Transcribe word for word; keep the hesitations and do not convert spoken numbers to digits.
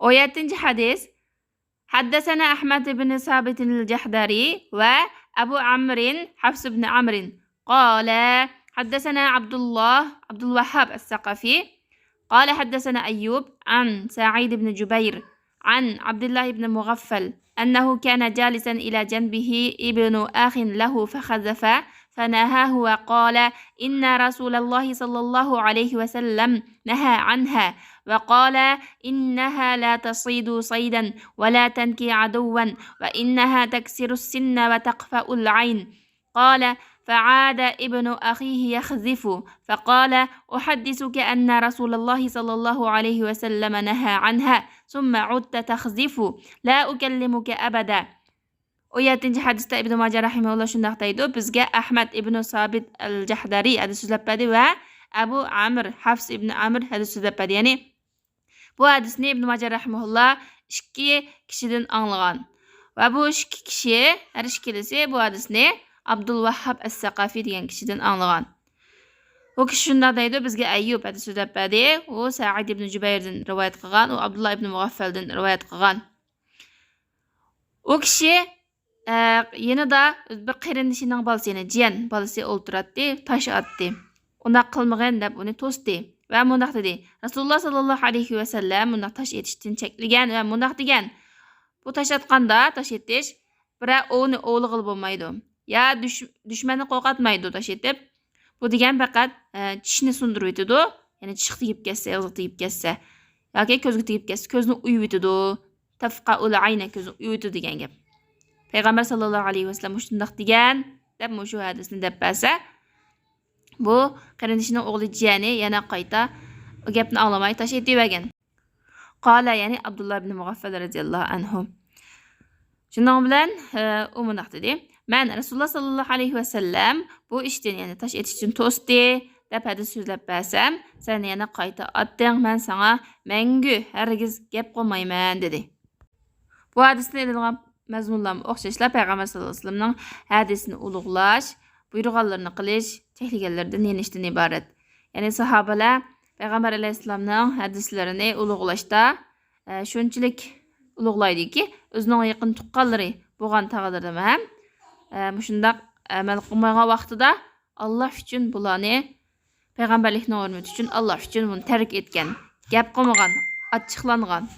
ئون يەتتىنچى ھەدىس. حدثنا أحمد بن ثابت الجحدري وأبو عمرو حفص بن عمرو قال حدثنا عبد الله، عبد الوهاب الثقفي، قال حدثنا أيوب عن سعيد بن جبير عن عبد الله بن مغفل أنه كان جالسا إلى جنبه ابن أخ له فخذف فنهاه وقال: إن رسول الله صلى الله عليه وسلم نهى عنها، وقال: إنها لا تصيد صيدا ولا تنكي عدوا، وإنها تكسر السن وتقفأ العين. قال: فعاد ابن أخيه يخذف، فقال: أحدثك أن رسول الله صلى الله عليه وسلم نهى عنها، ثم عدت تخذف، لا أكلمك أبدا. ئون يەتتىنچى ھەدىستە ئىبن ماجە رەھىمەھۇللا شۇنداق دەيدۇ، بىزگە ئەھمەد ئىبن سابىت ئەل جەھدەرى ھەدىس سۆزلەپ بەردى ۋە ئەبۇ ئەمر، ھەفس ئىبن ئەمر ھەدىس سۆزلەپ بەردى. يەنى بۇ ھەدىسنى ئىبن ماجە رەھىمەھۇللا ئىككى كىشىدىن ئاڭلىغان. ۋە بۇ ئىككى كىشى، ھەر ئىككىلىسى بۇ ھەدىسنى ئابدۇل ۋاھھاب ئەس-سەقەفى دېگەن كىشىدىن ئاڭلىغان. ئۇ كىشى شۇنداق دەيدۇ، بىزگە ئەييۇب ھەدىس سۆزلەپ بەردى. ئۇ سەئىد ئىبن جۇبەيردىن رىۋايەت قىلغان، ئۇ ئابدۇللا ئىبن مۇغەففەلدىن رىۋايەت قىلغان. ئۇ كىشى، ئە، يېنىدا بىر قېرىندىشىنىڭ بالىسى، يەنى جىيەن بالىسى ئولتۇراتتى، تاش ئاتتى. ئۇنداق قىلمىغىن دەپ ئۇنى توستى. ۋە مۇنداق دېدى، رەسۇلۇللا ساللاللاھۇ ئەلەيھى ۋەسەللەم مۇنداق تاش ئېتىشتىن چەكلىگەن ۋە مۇنداق دېگەن، بۇ تاش ئاتقاندا، تاش ئېتىش بىرەر ئوۋنى ئوۋلىغىلى بولمايدۇ. يا دۈش-، دۈشمەننى قورقاتمايدۇ تاش ئېتىپ. بۇ دېگەن پەقەت، ئە، چىشنى سۇندۇرۇۋېتىدۇ. يەنى چىشقا تېگىپ كەتسە، ئېغىزغا تېگىپ كەتسە. ياكى كۆزگە تېگىپ كەتسە، كۆزنى ئويۇۋېتىدۇ. تەفقەئۇل ئەينە، كۆزنى ئويۇۋېتىدۇ دېگەن گەپ. پەيغەمبەر ساللاللاھۇ ئەلەيھى ۋەسەللەم مۇشۇنداق دېگەن، دەپ مۇشۇ ھەدىسنى دەپ بەرسە، بۇ قېرىندىشىنىڭ ئوغلى جىيەنى يەنە قايتا ئۇ گەپنى ئاڭلىماي تاش ئېتىۋەرگەن. قالە، يەنى ئابدۇللا ئىبن مۇغەففەل رەزىياللاھۇ ئەنھۇ. شۇنىڭ بىلەن، ئە، ئۇ مۇنداق دېدى، مەن رەسۇلۇللا ساللاللاھۇ ئەلەيھى ۋەسەللەم بۇ ئىشتىن، يەنى تاش ئېتىشتىن توستى، دەپ ھەدىس سۆزلەپ بەرسەم، سەن يەنە قايتا ئاتتىڭ، مەن ساڭا مەڭگۈ ھەرگىز گەپ قىلمايمەن، دېدى. بۇ ھەدىستىن ئېلىنغان مەزمۇنلارمۇ ئوخشاشلا پەيغەمبەر ساللاللاھۇ ئەلەيھى ۋەسەللەمنىڭ ھەدىسىنى ئۇلۇغلاش، بۇيرۇغانلىرىنى قىلىش، چەكلىگەنلىرىدىن يېنىشتىن ئىبارەت. يەنى ساھابىلەر پەيغەمبەر ئەلەيھىسسالامنىڭ ھەدىسلىرىنى ئۇلۇغلاشتا، ئە، شۇنچىلىك ئۇلۇغلايدۇكى، ئۆزىنىڭ يېقىن تۇغقانلىرى بولغان تاغىلىرىمۇ ھەم، ئە، مۇشۇنداق ئەمەل قىلمايدىغان ۋاقتىدا، ئاللا ئۈچۈن بۇلارنى، پەيغەمبەرلىكنىڭ ھۆرمىتى ئۈچۈن، ئاللا ئۈچۈن بۇنى تەرك ئەتكەن، گەپ قىلمىغان، ئاچچىقلانغان.